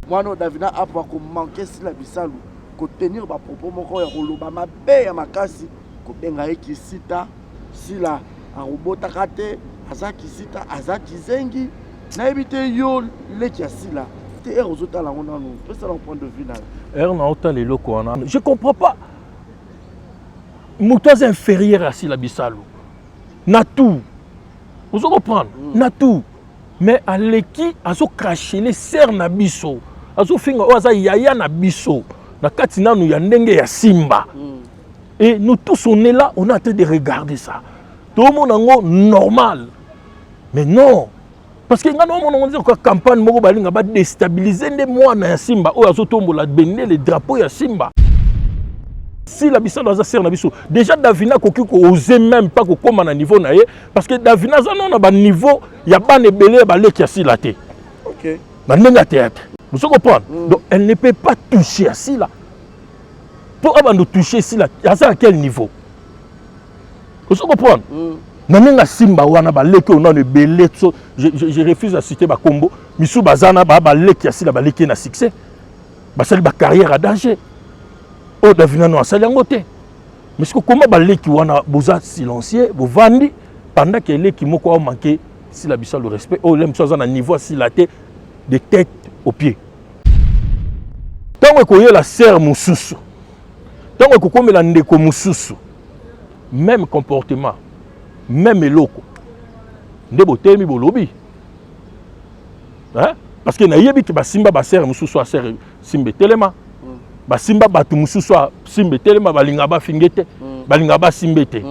Mwana oyo Davina Apo ako manquer Sila Bisalu ko tenir ba propos moko ya koloba mabe ya makasi, kobenga ye kisita, Sila akobotaka te, aza kisita, aza kizengi. Nayebi te yo leki ya Sila te heure ozotala yango nanu, pesa na point de vue na yo. Heure na otala eloko wana, je comprends pas. Moto aza inférieur ya Sila Bisalu na tout. Ozo comprendre? Na tout. Mais aleki azo crachele sœur na biso, azofinga oyo aza yaya na biso na kati nanu ya ndenge ya Simba. Et nous tous on est là, on est en train de regarder ça. Tomona yango normal. Mais non, parce que nga naomona yango nzeko campagne moko balinga ba déstabiliser nde mwana ya Simba oyo azotombola bendele drapeau ya Simba. Sila Bisalu aza sœur na biso. Déjà Davina akoki ko oser même pas kokóma na niveau na ye, parce que Davina aza nano na ba niveau ya bana ebele ya baleki ya Sila te. Na ndenge ya théâtre. Vous comprenez? Donc elle ne peut pas toucher à Sila. Pour abando toucher Sila, aza à quel niveau? Vous comprenez? Na ndenge ya Simba wana baleki oyo nano ebele so, je refuse à citer bakombo misu baza na ba baleki ya Sila, baleki na succès, basali ba carrière à danger. Oyo Davina no asali yango te. Mais siko koma baleki wana boza silencieux, bovandi pendant que eleki moko a manqué Sila Bisalu respect, oyo le mosusu aza na niveau ya Sila te, de tête au pied. Ntango ekoyela sœur mosusu, ntango ekokomela ndeko mosusu, même comportement, même eloko nde botelemi bolobi, hein? Parce que nayebi ke basimba basere mosusu ya sere Simba etelema, basimba bato mosusu ya Simba etelema, balingaka bafinge te, balingaka basimbe te.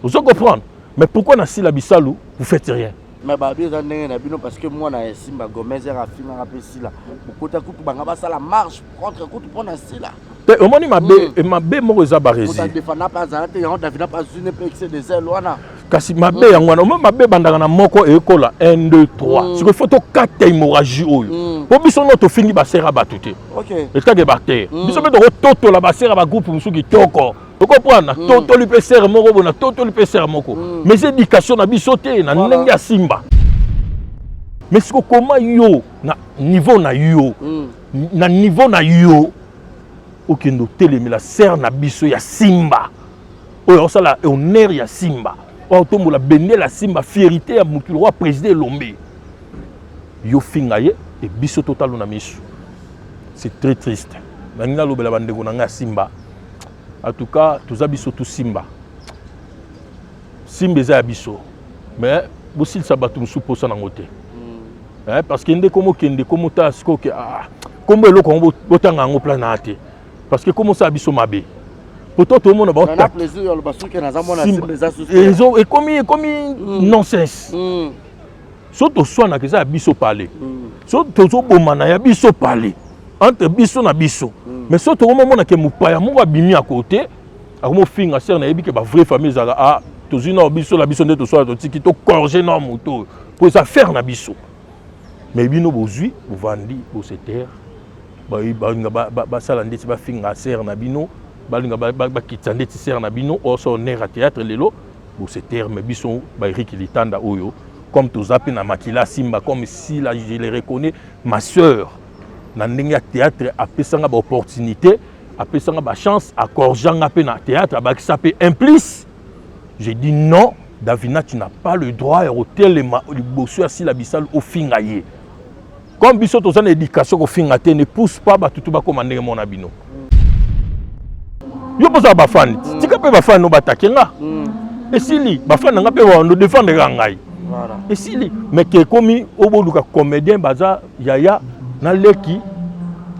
Ozo comprendre? Mais pourquoi na Sila Bisalu vous faites rien? Mais babi eza ndenge na bino, parce que mwana ya Simba Gomez ere afingaka mpe Sila, bokota kutu banga basala marche contre kutu mpo na Sila. Te, omoni mabe, mabe moko eza baresi. Defana mpe azala te, yango Davina mpe azwi ne mpe excès de zèle wana. Kasi mabe yango wana, omoni mabe ebandaka na moko, ekola 1 2 3. Sikoyo faut tokata hémorragie oyo, mpo biso no tofingi basera bato te. Etake batere, biso mpe tokototola basera bagroupe mosusu kitoko. Okomprendre? Natotoli mpe sere moko boye, natotoli mpe sere moko, mais eza éducation na biso te na ndenge ya Simba. Mais siko koma yo na niveau na yo, na niveau na yo okende otelemela sere na biso ya Simba oyo osala honneur ya Simba, oyo otombola bendele ya Simba, fierté ya mokili, roi président Elombe, yo finga ye e biso totalo na miso. C'est très triste. Nangi nalobela bandeko na ngai ya Simba. En tout cas toza biso tu Simba, Simba eza ya biso, mais bosilisa bato mosusu mposa nango te. Parce que nde komo okende komo tala sikoyo ke ah, kombo eloko yango botanga yango plan na te, parce que komo osala biso mabe poto tomona. Na plaisir ya loba soki naza mwana Simba eza susu. Ekomi nonsense. So toswanaka eza ya biso pale, so tozobomana ya biso pale entre biso na biso. Mais so tokomomona ke mopaya moko abimi ya kote akomofinga sere, nayebi ke bavrai famille ezalaka ah, tozwi nao biso na biso nde toswala, totiki tocorge nao moto oyo mpo eza affaire na biso. Mais bino bozwi bovandi bose taire, balinga basala ndeti bafinga sere na bino, balinga bakitisa ndeti sere na bino oyo so honneur ya théâtre. Lelo bose taire, mais biso baErik Litanda oyo, comme toza mpe na makila Simba, comme Sila, je le reconnais, ma sœur na ndenge ya théâtre, apesanga baopportunité, apesanga bachance, acorgeanga mpe na théâtre, abakisa mpe un plus. J'ai dit non, Davina, tu n'as pas le droit ya kotelema liboso ya Sila Bisalu ofinga ye. Comme biso toza na éducation kofinga te, ne pousse pas bato tu bakóma ndenge mona bino. Yo mpoza bafani, tika mpe bafani no batake nga. Esili, bafani na nga mpe bando défendre kaka ngai. Esili. Mais ke ekomi oyo boluka comédien baza yaya na leki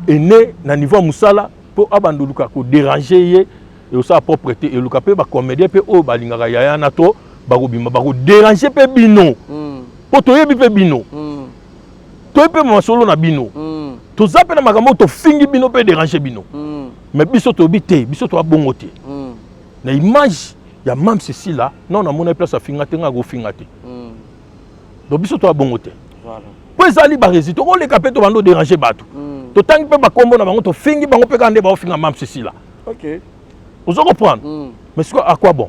ene na niveau ya mosala mpo abanda oluka kodéranger ye, ekosala propre te. Eluka mpe bacomédien mpe oyo balingaka yaya na to bakobima bakodéranger mpe bino, mpo toyebi mpe bino, toyebi mpe masolo na bino. Toza mpe na makambo oyo tofingi bino mpe déranger bino. Mais biso toyebi te, biso toya bongo te. Na image ya Mam Cecila non, namona place afinga te, nga akofinga te. Donc biso toya bongo te, mpo ezali barési tokoleka mpe tobanda odéranger bato. Totangi mpe bakombo na bango, tofingi bango mpe kaka nde baofinga Mam Cecila. Ozo comprendre? Mais sikoyo à quoi bon?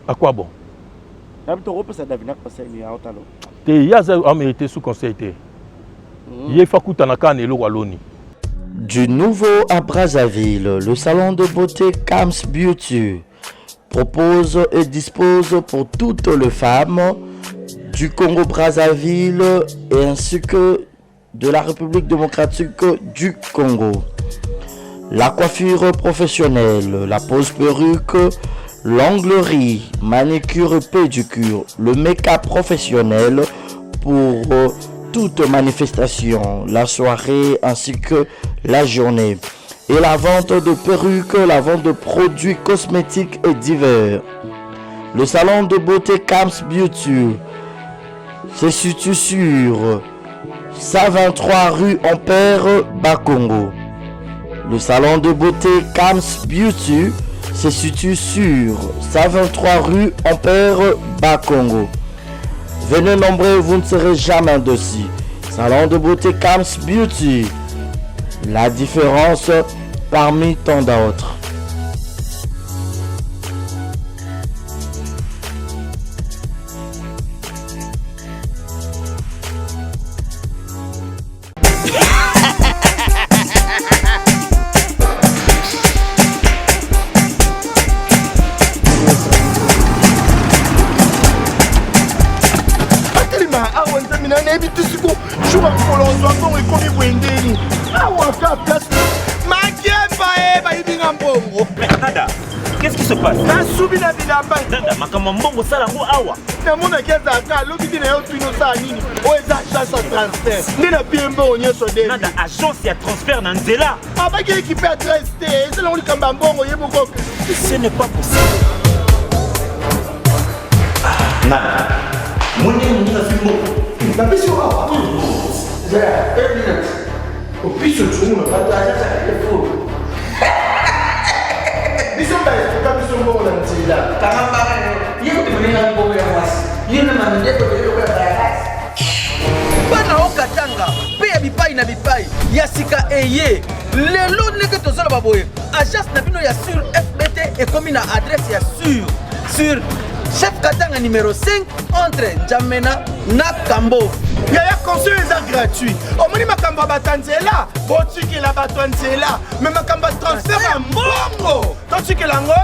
À quoi bon? Nabi tokopesa Davina conseil ni aotalo. Te, ye aza amérité sous conseil te. Ye fa kutana kaka na eloko aloni. Du nouveau à Brazzaville, le salon de beauté Kams Beauty propose et dispose pour toutes les femmes du Congo-Brazzaville et ainsi que de la République démocratique du Congo. La coiffure professionnelle, la pose perruque, l'onglerie, manicure et pédicure, le make-up professionnel pour toute manifestation, la soirée ainsi que la journée. Et la vente de perruques, la vente de produits cosmétiques et divers. Le salon de beauté Kams Beauty se situe sur 123 rue Ampère, Bakongo. Le salon de beauté Kams Beauty se situe sur 123 rue Ampère, Bakongo. Venez nombreux, vous ne serez jamais déçus. Salon de beauté Kams Beauty. La différence parmi tant d'autres. Atelema awa nzambe na nayebi te siko jour ya mokolo ozwa mbongo ekomi boye ndeni awa ka place makemba e bayibi nga mbongo. Nada, qu'est-ce qui se passe? Nasubi na bilamba. Nada, makambo ya mbongo osala yango awa. Namonaki azalaka alobi te na yo tuni osala nini oyo eza agence ya transfert nde na pie mbongo nyonso de. Nada, agence ya transfert na nzela. Abaki ekipe adresse te eza nango likambo ya mbongo ye moko. Ce n'est pas possible. Nada, moni moninga azwi mbongo. Napesi yo awa. Zela, une minute. Opiso tshumuna bato aza fo. Biso baetuka biso mbongo na nzela. Kanga mbanga yo. Ye kutu moninga mbongo ya mwasi. Yo na mamindeko ebele lokola bayakasi. Bana o Katanga mpe ya bipai na bipai ya sika eye lelo ndenge tozoloba boye agence na bino ya sur fbt ekomi na adresse ya sur sur chef Katanga numéro 5 entre N'Djamena na Kambo. Yaya conseil eza gratuit. Omoni makambo ya bato ya nzela, botikela bato ya nzela. Mais makambo ya transfert ya mbongo, totikela yango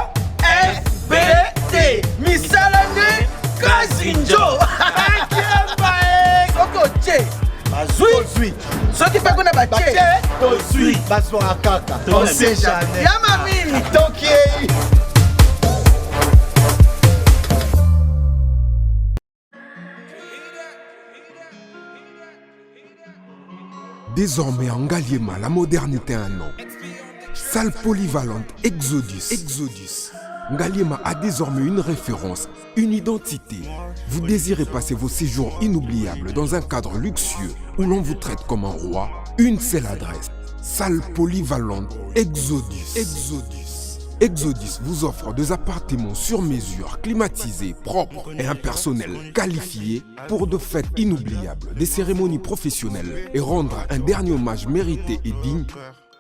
FBT. Misala nde kazinjo. Akemba e. Soki otie bazwi, soki mpe kuna batie tozwi, bazwaka kaka. On sait jamais. Ya mami. Tokei. Désormais en Ngaliema, la modernité a un nom. Salle polyvalente Exodus. Exodus. Ngaliema a désormais une référence, une identité. Vous désirez passer vos séjours inoubliables dans un cadre luxueux où l'on vous traite comme un roi? Une seule adresse. Salle polyvalente Exodus. Exodus. Exodus vous offre des appartements sur mesure, climatisés, propres et un personnel qualifié pour de fêtes inoubliables, des cérémonies professionnelles et rendre un dernier hommage mérité et digne.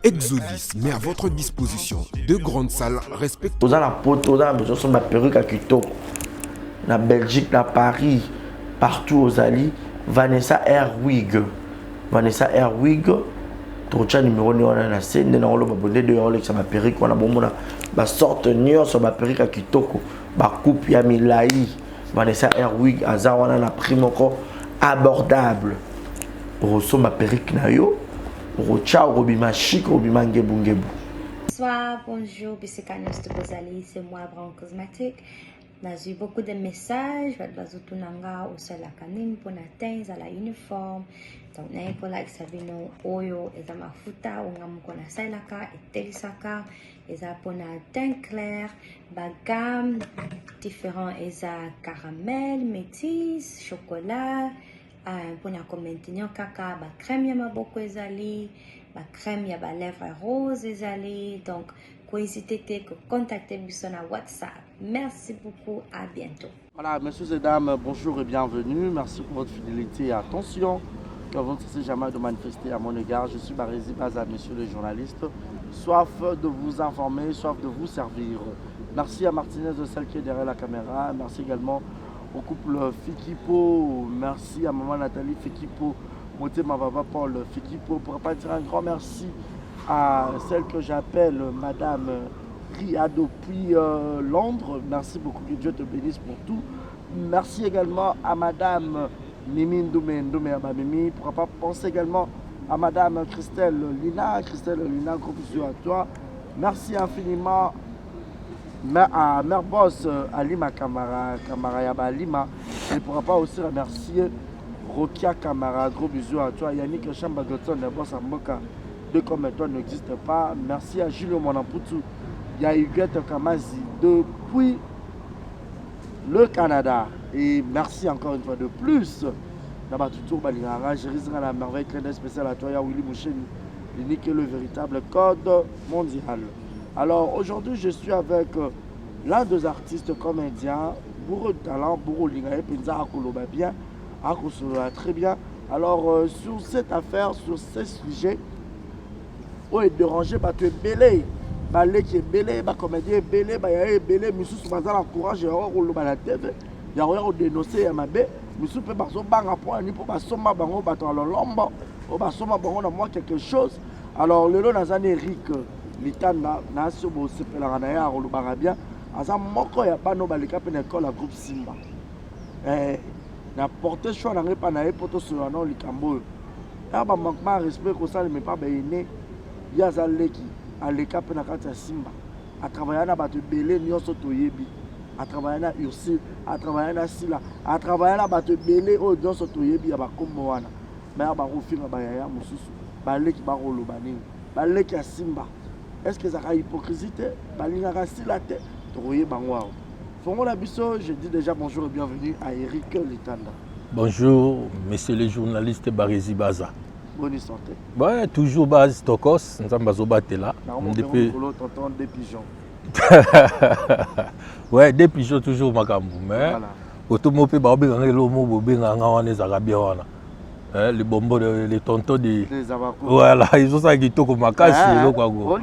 Exodus met à votre disposition deux grandes salles respectueuses. Oza na poto, oza na besoin osomba perruque ya kitoko na Belgique, na Paris, partout ozali, Vanessa Airwig. Vanessa Airwig, tokotya numero nde wana na se nde nakoloba boye nde de olekisa ba perruque wana, bomona ba sorte nyonso ba perruque ya kitoko, ba coupe ya milai. Vanessa Airwig aza wana na prix moko abordable. Okosomba perruque na yo, okotya, okobima chic, okobima ngebungebu. Bonsoir, bonjour, bisika nyonso bozali, c'est moi Brown Cosmetic. Nazwi beaucoup de messages, bato bazotuna nga osalaka nini mpona teint ezala uniforme. Donc naye kolakisa bino oyo eza mafuta oyo nga moko nasalelaka, etelisaka, eza mpona teint clair, ba gamme différent, eza caramel, métis, chocolat, mpona komaintenir kaka ba crème ya maboko ezali, ba crème ya ba lèvres rose ezali. Donc kohésite te kocontacte biso na WhatsApp. Merci beaucoup, à bientôt. Voilà, messieurs et dames, bonjour et bienvenue. Merci pour votre fidélité et attention que vous ne cessez jamais de manifester à mon égard. Je suis Barési Baza, monsieur le journaliste. Soif de vous informer, soif de vous servir. Merci à Martinez de celle qui est derrière la caméra. Merci également au couple Fikipo. Merci à maman Nathalie Fikipo. Motema Baba Paul Fikipo. Pour pas dire un grand merci à celle que j'appelle Madame Ria depuis Londres. Merci beaucoup, que Dieu te bénisse pour tout. Merci également à Madame Mimi Ndoumé Ndoumé Mimi. Pourquoi pas penser également à Madame Christelle Lina. Christelle Lina, gros bisous à toi. Merci infiniment à Mère Boss Alima Kamara, Kamara Yaba Alima. Et pourquoi pas aussi remercier Rokia Kamara, gros bisous à toi. Yannick Chamba Godson, le boss à Mboka, deux comme toi n'existe pas. Merci à Julio Monamputu, il y a Huguette Kamazi depuis le Canada. Et merci encore une fois de plus. Nabatutour Balingara, Jérusalem la merveille, clin d'œil spécial à toi, ya Willy Moucheni, l'unique et le véritable code mondial. Alors aujourd'hui, je suis avec l'un des artistes comédiens, bourreau de talent, bourreau lingaye, penza akoloba bien, akosolola très bien. Alors sur cette affaire, sur ce sujet, oyo edéranger bato ebele, baleki ebele, bacomédien ebele, bayaya ebele, misusu baza na courage ya koloba na TV, ya koya kodénoncer ya mabe, misusu mpe bazobanga mpo ani mpo basomba bango bato ya lolombo oyo basomba bango na mwa quelque chose. Alors lelo naza na Eric Litanda, nasi oyo bosepelaka na ye, akolobaka bien, aza moko ya bana oyo baleka mpe na ekole ya groupe Simba. Na porte choix na ngai mpa na ye mpo tosolola nao likambo oyo ya bamanquement ya respect kosalema epa baene. Ye aza leki, aleka mpe na kati ya Simba, atravailla na bato ebele nyonso toyebi, atravailla na Ursule, atravailla na Sila, atravailla na bato ebele oyo nyonso toyebi ya bakombo wana. Baya bakofinga bayaya mosusu, baleki bakoloba nini? Baleki ya Simba, est ce que ezalaka hypocrisie te? Balingaka Sila te? Tokoyeba yango awa. Fongola biso, je dis déjà bonjour et bienvenue à Eric Litanda. Bonjour, monsieur le journaliste Barézi Baza. Bonne santé? Ouais, toujours base tokos, nzambe azobatela. Depuis tonton des pigeons. Ouais, des pigeons toujours makambo, mais voilà. Otomo mpe baobenganga eloko moko bobenganga wana ezalaka bien wana. Eh, le bonbon, le tonton de voilà, ezosala kitoko makasi eloko yango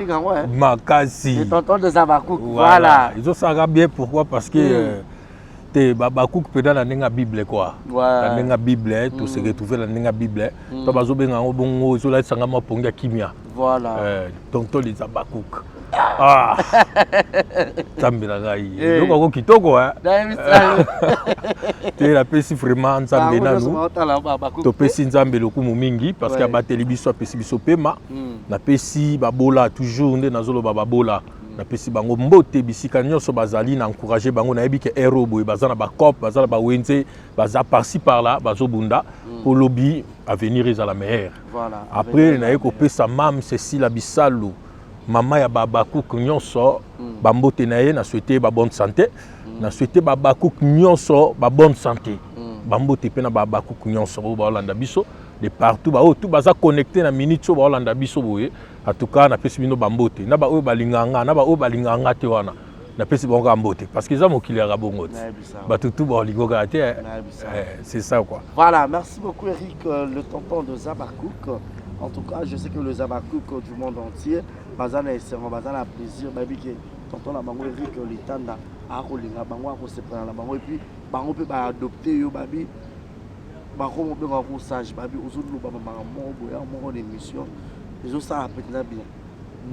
makasi. Le tonton des Abakouk, voilà. Ezosalaka bien, pourquoi? Parce que te bakuku mpenza na ndenge ya Bible quoi, na ndenge ya Bible to se retrouve na ndenge ya Bible to bazobenga yango bongo, ezolatisanga mwa pongi ya kimia. Tonton les Abakouk, ah Nzambe na ngai, eloko yango kitoko te. Napesi vraiment Nzambe nanu, topesi Nzambe lokumu mingi parce que abateli biso, apesi biso pema. Napesi babola toujours nde nazoloba, babola napesi bango mbote bisika nyonso bazali, na encourage bango. Nayebi ke ero boye baza na bacope, baza na bawenze, baza par-ci par-là, bazobunda mpo lobi avenir ezala meilleur. Après naye kopesa mame Cécile Bisalu, mama ya babakouk nyonso, bambote na ye. Na souhaite babonne santé, na souhaite babakouk nyonso babonne santé. Bambote mpe na babakouk nyonso oyo baolanda biso de partout, baoyo tu baza connecté na minute oyo baolanda biso boye. En tout cas napesi bino bambote na baoyo balingaka nga, na baoyo balingaka nga te wana, napesi bango kaka mbote parce que eza mokili yaka bongo te, bato tu baolingo kaka te. C'est ça quoi. Voilà, merci beaucoup Eric, le tonton de Zabakouk. En tout cas, je sais que le Zabakouk du monde entier baza na esengo, baza na plaisir, bayebi ke tonton na bango Eric Litanda akolinga bango, akosepela na bango, et puis bango mpe baadopte yo, babi bakomobenga ko sage, babi ozoloba makambo moko boya moko na émission, ezosala mpenza bien.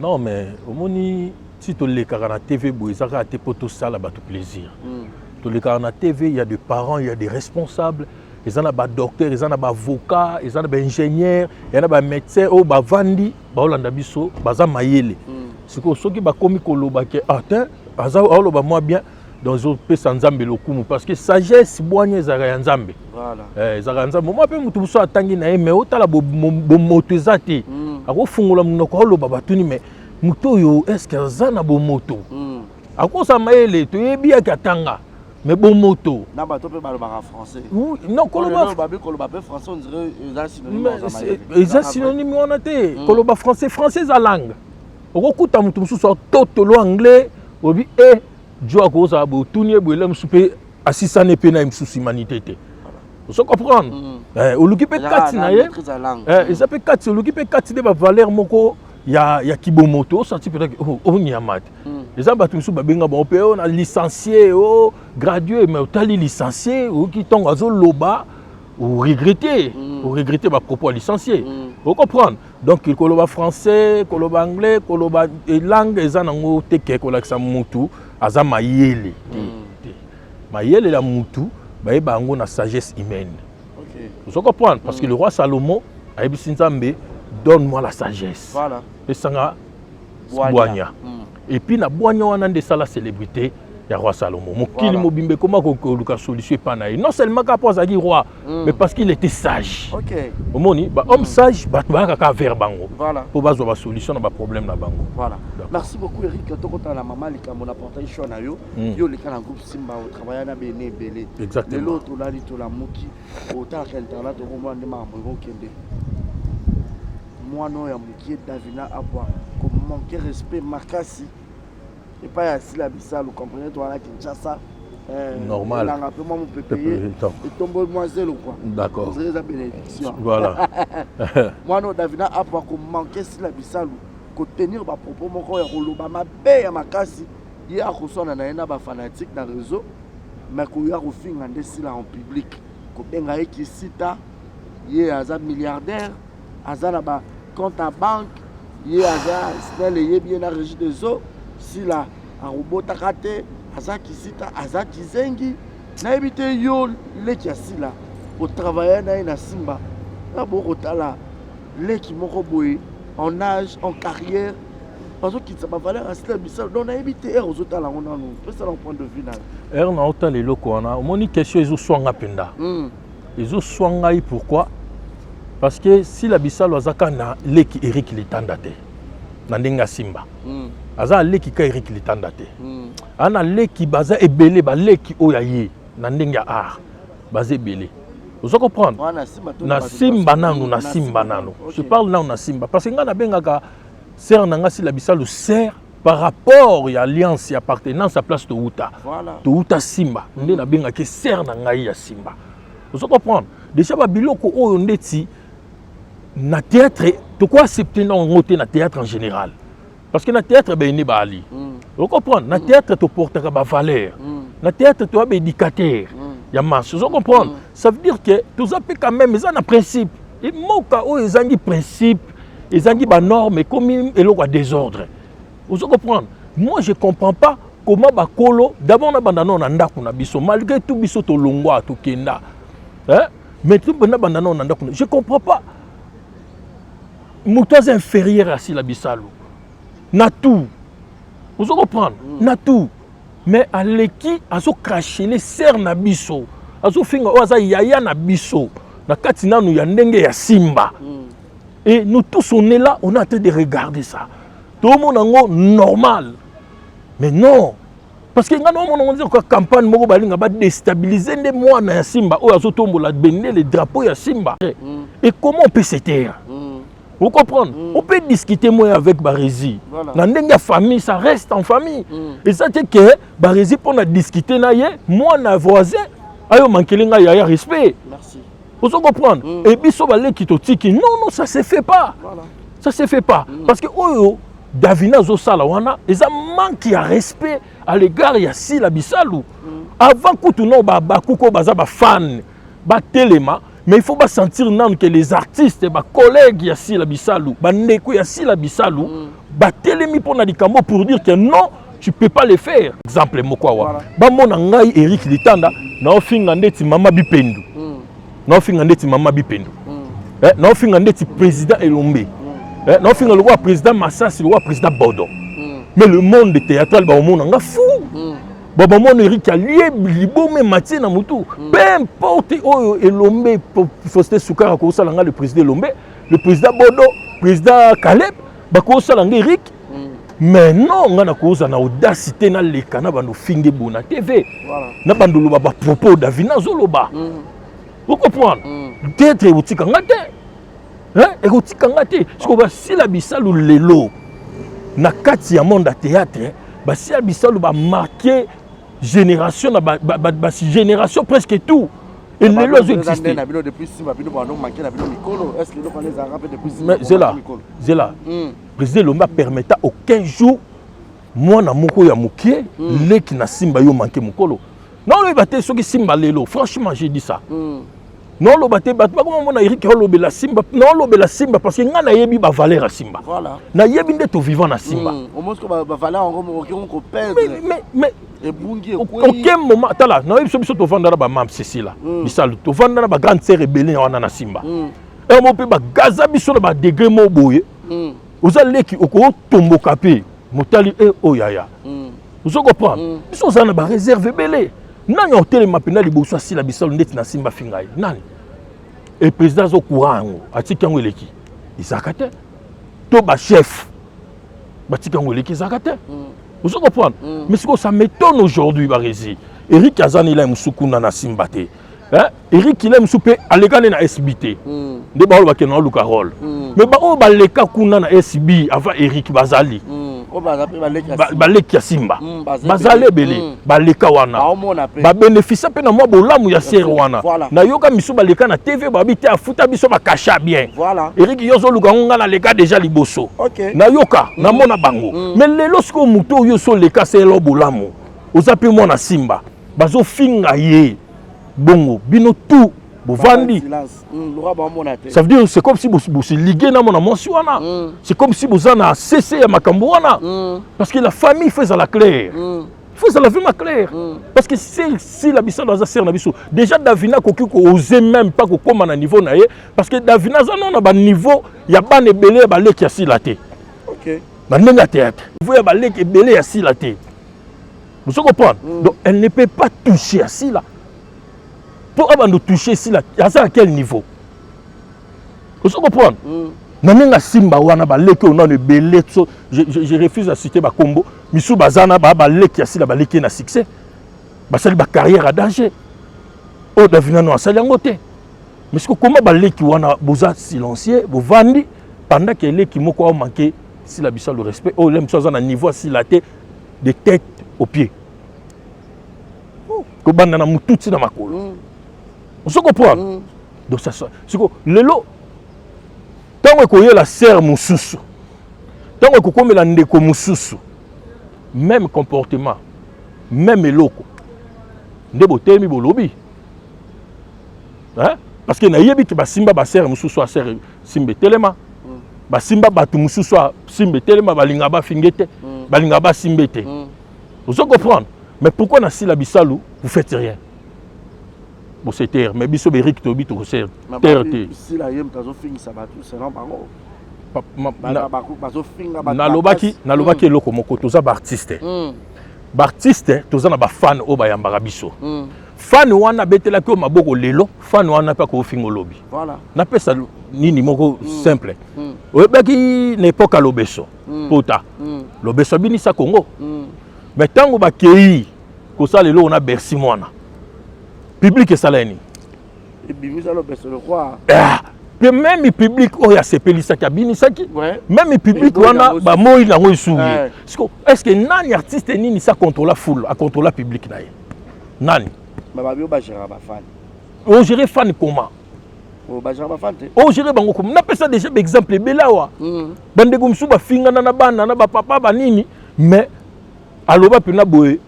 Non mais omoni, ti tolekaka na TV boye, eza kaka te mpo tosala bato plaisir. Tolekaka na TV, il y a des parents, il y a des responsables, eza na badocteur, eza na baavocat, eza na baingénieur, eza na bamédecin oyo bavandi baolanda biso, baza mayele. Sikoyo soki bakomi koloba ke ah te, aza aoloba mwa bien, donc ezopesa Nzambe lokumu parce que sagesse, bwanya ezalaka ya Nzambe. Ezalaka ya Nzambe. Mwa mpe motu mosusu atangi na ye mais otala bomoto eza te. Akofungola monoko, aoloba, batuni mais moto oyo est ce que aza na bomoto? Akozala mayele, toyebi yaki atanga, mais bomoto Na bato mpe balobaka français. Non, koloba Babi koloba mpe français, on dirait eza synonyme. Eza synonyme wana te. Koloba français, français eza langue. Okokuta moto mosusu atotolo anglais, obi e jo akozala boye, otuni ye boye, ele mosusu mpe asisani mpe na ye mosusu humanité te. Ozo comprendre? Oluki mpe kati na ye, eza mpe kati, oluki mpe kati nde bavaleur moko ya kibomoto, osanti peut-être onyama te. Eza bato mosusu babenga bango mpe oyo na licencié, o gradué, mais otali licencié, oyoki ntongo azoloba. Oregrete, oregrete bapropos ya licencié. Ocomprendre? Donc koloba français, koloba anglais, koloba langue eza nango te ke kolakisa mutu aza mayele te. Te mayele ya mutu bayeba yango na sagesse humaine. Ozo comprendre? Parce que le roi Salomon ayebisi Nzambe: "Donne moi la sagesse." Pesanga bwanya. Et puis na bwanya wana nde esala célébrité ya roi Salomon. Mokili mobimba ekoma koluka solution epa na ye, non seulement kaka mpo azalaki roi, mais parce qu'il était sage. Omoni bahomme sage, bato bayaka kaka vers bango mpo bazwa basolution na baproblème na bango. Voilà, merci beaucoup Eric. Tokotala na mama likambo na portail choix na yo. Yo oleka na groupe Simba, otravailla na bene ebele. Lelo tolali, tolamuki, otalaka internet, okomona nde makambo ekokende. Mwana oyo ya mokie Davina Abwa komanke respect makasi epai ya Sila Bisalu. Comprene, to wana Kinshasa. Normal. Elanga mpe mwa mopepe ye etomboli mwa zelo quoi. Ozali eza bénédiction. Mwana oyo Davina Abwa komanke Sila Bisalu, kotenir bapropos moko ya koloba mabe ya makasi. Ye akoswana na ye na bafanatique na réseau, mais koya kofinga nde Sila en public, kobenga ye kisita, ye aza milliardaire, aza na bacompte ya banque, ye aza SNEL eyebi ye na Régie des eaux, Sila akobotaka te, aza kisita, aza kizengi. Nayebi te, yo leki ya Sila, otravaille na ye na Simba, na bokotala leki moko boye en âge, en carrière, bazokitisa bavaleur ya Sila Bisalo. Donc nayebi te, ere ozotala yango nanu, pesala point de vue na yo. Ere na otala eloko wana, omoni question ezoswanga mpenza. Ezoswa ngai. Pourquoi? Parce que Sila Bisalo aza kaka na leki Erik Litanda te na ndenge asimba. Aza na leki ka Erik Litanda te. Aza na leki, baza ebele. Baleki oyo aye na ndenge ya art baza ebele. Oza comprendre? Na Simba nanu, na Simba nanu, je parle nanu na Simba, parce que ngai nabengaka sœur na ngai Sila Bisalo sœur par rapport ya alliance ya appartenance ya place touta. Touta Simba nde nabengaki sœur na ngai ya Simba. Ozo comprendre déjà? Babiloko oyo ndeti na théâtre, tokoaccepte nango te na théâtre en général, parce que na théâtre bayini baali. Ocomprendre? Na théâtre toportaka bavaleur, na théâtre toya baéducateur ya masse. Ozo comprendre? Ça veut dire que toza mpe quand même eza na principe. Emoka oyo ezangi principe, ezangi banorme, ekomi eloko ya désordre. Ozo comprendre? Moi, je comprends pas comment bakolo d'abord na banda nao na ndako na biso. Malgré tout, biso tolongwa, tokenda, hein? Mais tobanda banda nao na ndako. Je comprends pas, moto aza inférieur ya Sila Bisalo na tout. Ozo comprendre? Na tout, mais aleki azocrachele sœur na biso, azofinga oyo aza yaya na biso na kati nanu ya ndenge ya Simba. Et nous tous, on est là, on est en train de regarder ça, tomona yango normal. Mais non, parce que ngai naomona ngo nzela campagne moko balinga badéstabiliser nde mwana ya Simba oyo azotombola bendele, drapeau ya Simba. Et comment on peut se taire? Vous comprenez? On peut discuter moi avec Barési. Na ndenge ya famille, ça reste en famille. Eza te ke Barési mpona discuter na ye, mwana voisin ayo mankele ngai yaya respect. Merci. Ozo comprendre? Et biso baleki totiki. Non, non, ça se fait pas. Ça se fait pas. Parce que oyo Davina azosala wana eza manque ya respect à l'égard ya Sila Bisalu. Avant kutu no bakuku oyo baza bafan batelema, mais il faut basentir nanu que les artistes, bacollègue ya Sila Bisalu, bandeko ya Sila Bisalu batelemi mpona likambo pour dire que non, tu peux pas le faire. Exemple moko awa, bamona ngai Eric Litanda naofinga ndeti mama Bipendu, naofinga ndeti mama Bipendu, naofinga ndeti président Elombe, naofinga lokola président Masasi, lokola président Bodo. Mais le monde théâtral baomona nga fou. Bon, bamona Eric alie libome matie na motu. Peu importe oyo Elombe Faustin Sukar akosala nga, le président Elombe, le président Bodo, président Caleb bakosala nga Eric. Mais non, nga nakozala na audace te naleka na bando finge bo na TV na bando loba bapropos Davina azoloba. Ocomprendre? Théâtre ekotika nga te, ekotika nga te. Sikoyo basila Bisalu lelo na kati ya monde ya théâtre, basila Bisalu bamarke génération na bagénération presque tout. Et lelo azo existe. Na bino depuis Simba, bino bando manqué na bino mikolo. Est-ce que eloko wana ezalaka mpe depuis Simba? Mais zela, zela. Président Elombe apermetta aucun jour mwana moko ya mokie leki na Simba yo manke mokolo. Naoloyeba te soki Simba lelo. Franchement, j'ai dit ça. Naoloba te, bato bakoma mona Eric aolobela Simba. Naolobela Simba parce que ngai nayebi bavaleur ya Simba. Voilà. Nayebi nde tovivant na Simba. Au moins que bavaleur yango okoki koperdre. Mais ebungi. Aucun moment, tala, nayebi biso, biso tovanda na bamam Cécila Bisalu, tovanda na bagrande sœur ebele wana na Simba. Emo mpe bagaza biso na badegré mo boye. Oza leki, okotomboka mpe motali e oyo yaya. Ozo comprendre? Biso ozala na baréserve ebele. Nani otelema mpenza liboso asila bisalo ndeti na Simba, finga ye? Nani? E président aza courant yango, atiki yango eleki, ezalaka te. To bachef batiki yango eleki, ezalaka te. Ozo comprendre? Mais sikoyo, ça m'étonne aujourd'hui, baresi Eric aza nela mosusu kuna na Simba te. Eric ila mosusu mpe aleka nde na SB te, nde baoyo bakende baluka rôle. Mais baoyo baleka kuna na SB avant Eric bazali. Oyo baza mpe baleki ya Simba. Baleki ya Simba. Baza bazali ebele. Ebele. Baleka wana. Baomona mpe. Babénéficie mpe na mwa bolamu ya sere wana. Nayoka misu baleka na TV, babi te afuta biso bakasha bien. Eric, yo ozoluka yango, ngai naleka déjà liboso. Nayoka, namona bango. Mais lelo sikoyo, moto oyo so oleka selo bolamu, oza mpe mwana Simba, bazofinga ye bongo, bino tout bovandi. Silence. Lokwa baomona te. Ça veut dire, c'est comme si boseligue na mwana mwasi wana. C'est comme si boza na cc ya makambo wana. Parce que la famille, faut ezala claire. Faut ezala vraiment claire. Parce que si la biso aza sere na biso déjà, Davina akoki koose même pas kokóma na niveau na ye, parce que Davina aza nano na baniveau ya bana ebele ya baleki ya Sila te. Na ndenge ya théâtre, niveau ya baleki ebele ya Sila te. Vous comprendre? Donc elle ne peut pas toucher à Sila. Mpo abanda toucher Sila, aza à quel niveau? Ozo comprendre? Na ndenge asimba wana, baleki oyo nano ebele so je refuse à citer bakombo misu. Baza na baleki ya Sila, baleki ye na succès, basali bacarrière ya danger oyo Davina no asali yango te. Mais siko koma baleki wana boza silencieux, bovandi pendant ke eleki moko aomanke Sila bisa le respect oyo le mosu aza na niveau asila te, de tête au pied, kobanda na mutu ti na makolo. Ozo comprendre? Donc ça siko lelo, ntango ekoyela sere mosusu, ntango ekokomela ndeko mosusu, même comportement, même eloko nde botelemi bolobi, hein? Parce que nayebi ke basimba basere mosusu, asere Simba etelema, basimba bato mosusu, asimba etelema, balingaka bafinge te, balingaka basimba te. Ozo comprendre? Mais pourquoi na Sila Bisalu vous faites rien? Bose taire, mais biso berik toyebi tokose taire te. Sila ye moto azofingisa bato selon bango. Bazofinga bato. Nalobaki, nalobaki eloko moko: toza baartiste. Baartiste toza na bafan oyo bayambaka biso. Fan wana abetelaki oyo maboko lelo, fan wana mpe akofinga olobi. Napesa nini moko simple. Oyebaki na époque ya Lobeso, pota Lobeso abinisa Congo. Mais ntango bakei kosala eloko na Bercy, mwana public esala ye nini? Ebimisa Lobeso lokwa. Ah, mpe même public oyo asepelisaki, abinisaki, même public wana bamoi nango esuki. Siko est ce que nani, artiste nini sa contrôla foule, acontrôla public na ye? Nani? Babi oyo bagéraka bafani. Ogéré fan comment? Bagéraka bafani te. Ogéré bango comment? Napesa déjà baexemple ebele awa. Bandeko mosusu bafingana na bana na bapapa banini, mais aloba mpena boye.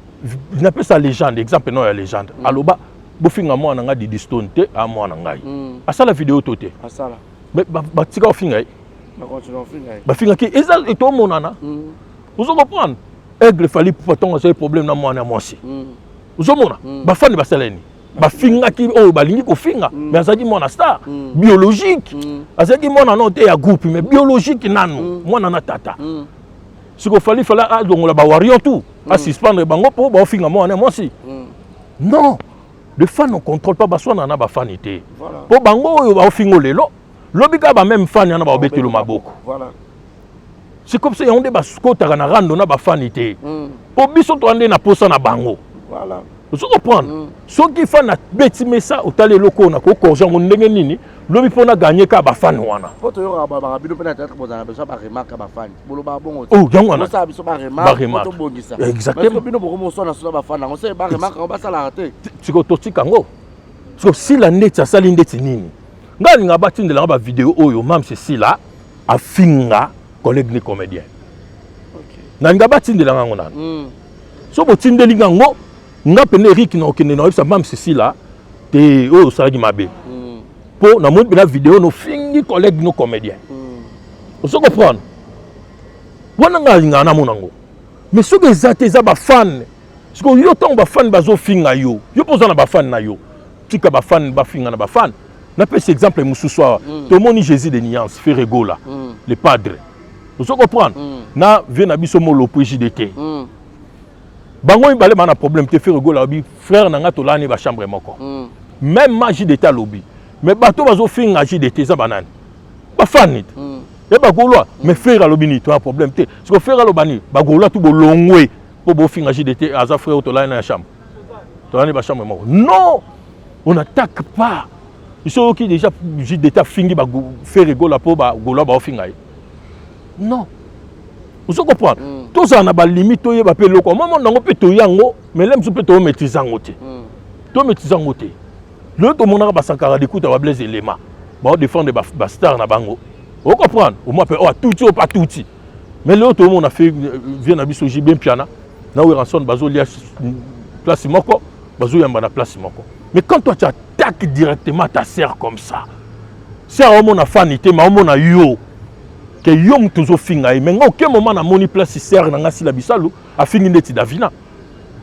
Napesa légende, exemple no ya légende. Aloba bofinga mwana nga Didi Stone te, a mwana ngai. Asala video to te? Asala. Batika ofinga ye. Bacontinue ofinga ye. Bafingaki, eza etomonana. Ozo comprendre? Aigle Fally Ipupa, ntongo azali problème na mwana ya mwasi, ozomona bafani basala nini? Bafingaki oyo balingi kofinga. Mais azalaki mwana star biologique, azalaki mwana no te ya groupe, mais biologique nanu mwana na tata. Siko Fally fala alongola bawarrior tout, asuspendre bango mpo baofinga mwana ya mwasi. Non, le fan ne contrôle pas. Baswana na bafani te, mpo bango oyo baofingo lelo, lobi kaka bameme fani wana baobetelo maboko. C'est comme ça. Yango nde bakotaka na rando na bafani te, mpo biso toa nde na posa na bango. Ozo comprendre? Soki fan abeti mesa, otali eloko oyo nakokorge yango ndenge nini lobi mpo na ganye kaka bafani wana. Po toyokaka balobaka bino mpe na théâtre bozala na besoin baremarque ya bafani, bolobaka bongo. Oh, yango wana. Bosala biso baremarque. Baremarque. Tobongisa. Exactement. Bino bokomoswana so na bafani yango se baremarque yango basalaka te. Siko totika yango. Siko Sila ndeti asali ndeti nini? Ngai alinga batindelanga bavideo oyo Mamse Sila afinga collègue ni comédien. Nalinga batindelanga yango nano. So botindeli nga yango, nga pene Erik na okende na oyebisa Mamse Sila te oyo osalaki mabe. Mpo namoni mpena video nofingi collègue no comédien. Ozo comprendre? Wana ngai alingaka namona yango. Mais soki eza te, eza bafan. Sikoyo yo ntango bafan bazofinga yo, yo mpo oza na bafan na yo, tika bafan bafinga na bafan. Napesa exemple mosusu awa. Tomoni Jésus de Nuance, Ferre Gola, le padre. Ozo comprendre? Na vie na biso molopo JDT. Bango mibale bana problème te. Ferre Gola alobi: "Frère na nga, tolani bachambre moko." Même ma JDT alobi. Mais bato bazofinga JDT eza banani? Bafani te ye bagaulois. Mais Ferre alobi nini? Toya problème te. Siko Ferre aloba nini? Bagaulois tu bolongwe mpo bofinga JDT, aza frère, tolani na ya chambre, tolani bachambre moko. Non, on n'attaque pas. Biso oyoki déjà JDT afingi Ferre Gola mpo bagaulois baofinga ye? Non, ozo comprendre? Tozala na balimite, toyeba mpe eloko mamo nango mpe toya yango, mais le mosusu mpe tomaîtrise yango te. Tomaîtrise yango te. Lelo tomonaka basankara dekuta, bablaise elema, baodéfendre bastar na bango, ocomprendre? Omoi mpe oyo atuti, oyo mpe atuti. Mais lelo tomona fe vie na biso JB Mpiana na Werrason bazolia place moko, bazoyamba na place moko. Mais quand toi, tu attaques directement ta sœur comme ça, sœur aomona fani te, ma omona yo ke yo moto ozofinga ye. Mais nga, aucun moment namoni place sœur na nga Sila Bisalu afingi ndeti Davina.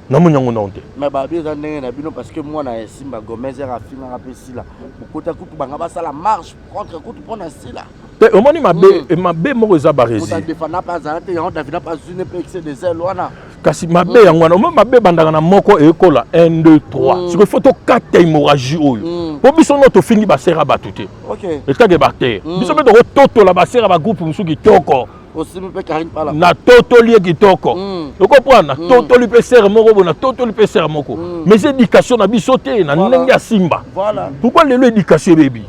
Namoni yango nano te. Mais babi eza ndenge na bino, parce que mwana ya Simba Gomez ere afingaka mpe Sila, bokota kutu banga basala marche contre kutu mpo na Sila. Te, omoni mabe. Mabe moko eza baresi. Defana mpe azala te yango, Davina mpe azwi ne mpe excès de zèle wana. Kasi mabe yango wana, omoni mabe ebandaka na moko, ekola 1, 2, 3. Sikoyo faut tokata hémorragie oyo, mpo biso no tofingi basera ya bato te. Etake baterre, biso mpe tokototola basera bagroupe mosusu kitoko. Osimbi mpe Karine Pala. Natotoli ye kitoko. Okocomprendre? Natotoli mpe sere moko boye, natotoli mpe sere moko. Mais éducation na biso te na ndenge ya Simba. Pourquoi lelo éducation ebebi?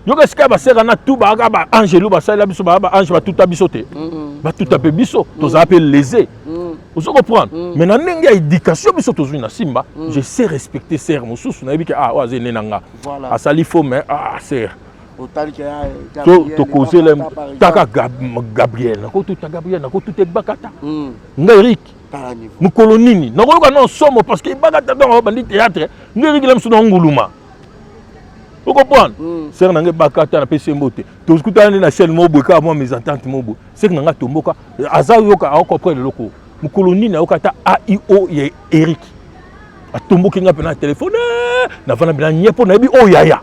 Yoka esika basere na tu baaka baangelu, basalela biso, baa baange, batuta biso te. Batuta mpe biso, tozala mpe lésé. Ozo comprendre? Mais na ndenge ya éducation biso tozwi na Simba, je sais respecter sere mosusu. Nayebi ke ah, oyo aza ene na nga. Asali faux, mais ah, sere tokozela taka Gabriel, nakotuta Gabriel, nakotuta Ebakata. Nga Erik, mokolo nini nakoyoka na somo? Parce que Ebakata ntango bandi théâtre, nga Erik la mosu na nguluma, ocomprendre? Sere na nga Ebakata, napesi ye mbote. Tokutana nde na chaîne moko boye, kaka mwa mésentente moko boye. Sere na nga tomboka, aza yoka, aocomprendre eloko. Mokolo nini ayoka ata aio ya Erik atomboki nga mpena na telefone? Navanda mpena nye mpo nayebi oyo yaya.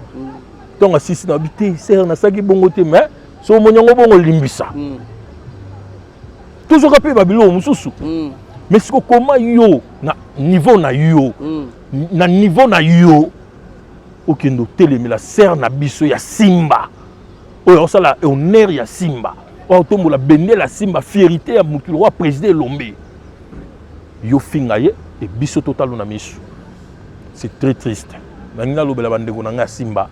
Ntongo asisi, nayebi te, sere, nasalaki bongo te, mais so omoni yango bongo, limbisa. Tozoka mpe babiloko mosusu. Mais siko koma yo na niveau na yo, na niveau na yo, okende otelemela sere na biso ya Simba, oyo aosala honneur ya Simba, oyo aotombola bendele ya Simba, fierté ya mokili, roi président Elombe, yo finga ye e biso totalo na miso. C'est très triste. Nangi nalobela bandeko na ngai ya Simba.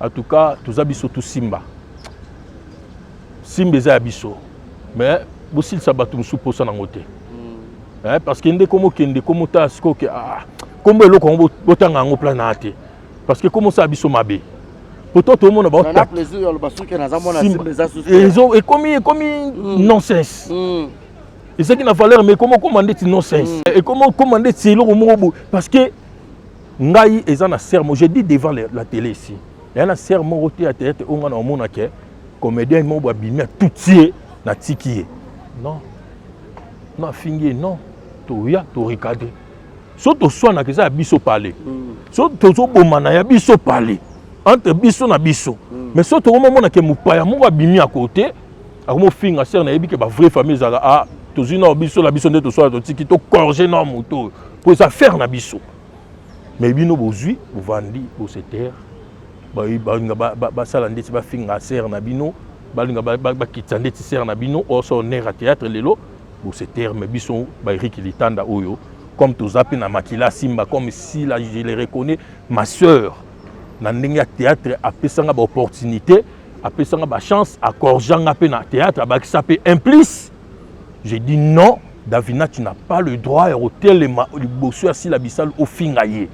En tout cas, toza biso tu Simba. Simba eza ya biso, mais bosilisa bato mosusu mposa nango te. Parce que nde komokende komotala sikoyo ke ah, kombo eloko yango, botanga yango plan na te, parce que komosala biso mabe poto tomona. Ekomi nonsense. Ezalaki na valeur, mais ekoma okoma ndeti nonsense, ekoma okoma ndeti eloko moko boye. Parce que ngai eza na sere mo, je dis devant la télé ici, eya na sere moko te ya théâtre oyo ngai na omona ke comédien moko boye abimi, atuti ye, natiki ye, non non, afingi ye, non. Toya torecadre. So toswanaka, eza ya biso pale. So tozobomana, ya biso pale, entre biso na biso. Mais so tokomomona ke mopaya moko abimi ya kote, akomofinga sere, nayebi ke bavrai famille ezalaka ah, tozwi nao biso na biso nde toswala, totiki, tocorriger nao moto oyo mpo eza affaire na biso. Mais bino bozwi, bovandi, bose taire, balinga basala ndeti bafinga sere na bino, balinga bakitisa ndeti sere na bino oso honneur ya théâtre. Lelo bose taire, mais biso baeriki Litanda oyo, comme toza mpe na makila Simba, comme si la, je le reconnais, ma sœur na ndenge ya théâtre, apesanga baopportunité, apesanga bachance, acorrigeanga mpe na théâtre, abakisa mpe un plus. Je dis non, Davina, tu n'as pas le droit ya kotelema liboso ya Sila Bisalu, ofinga ye.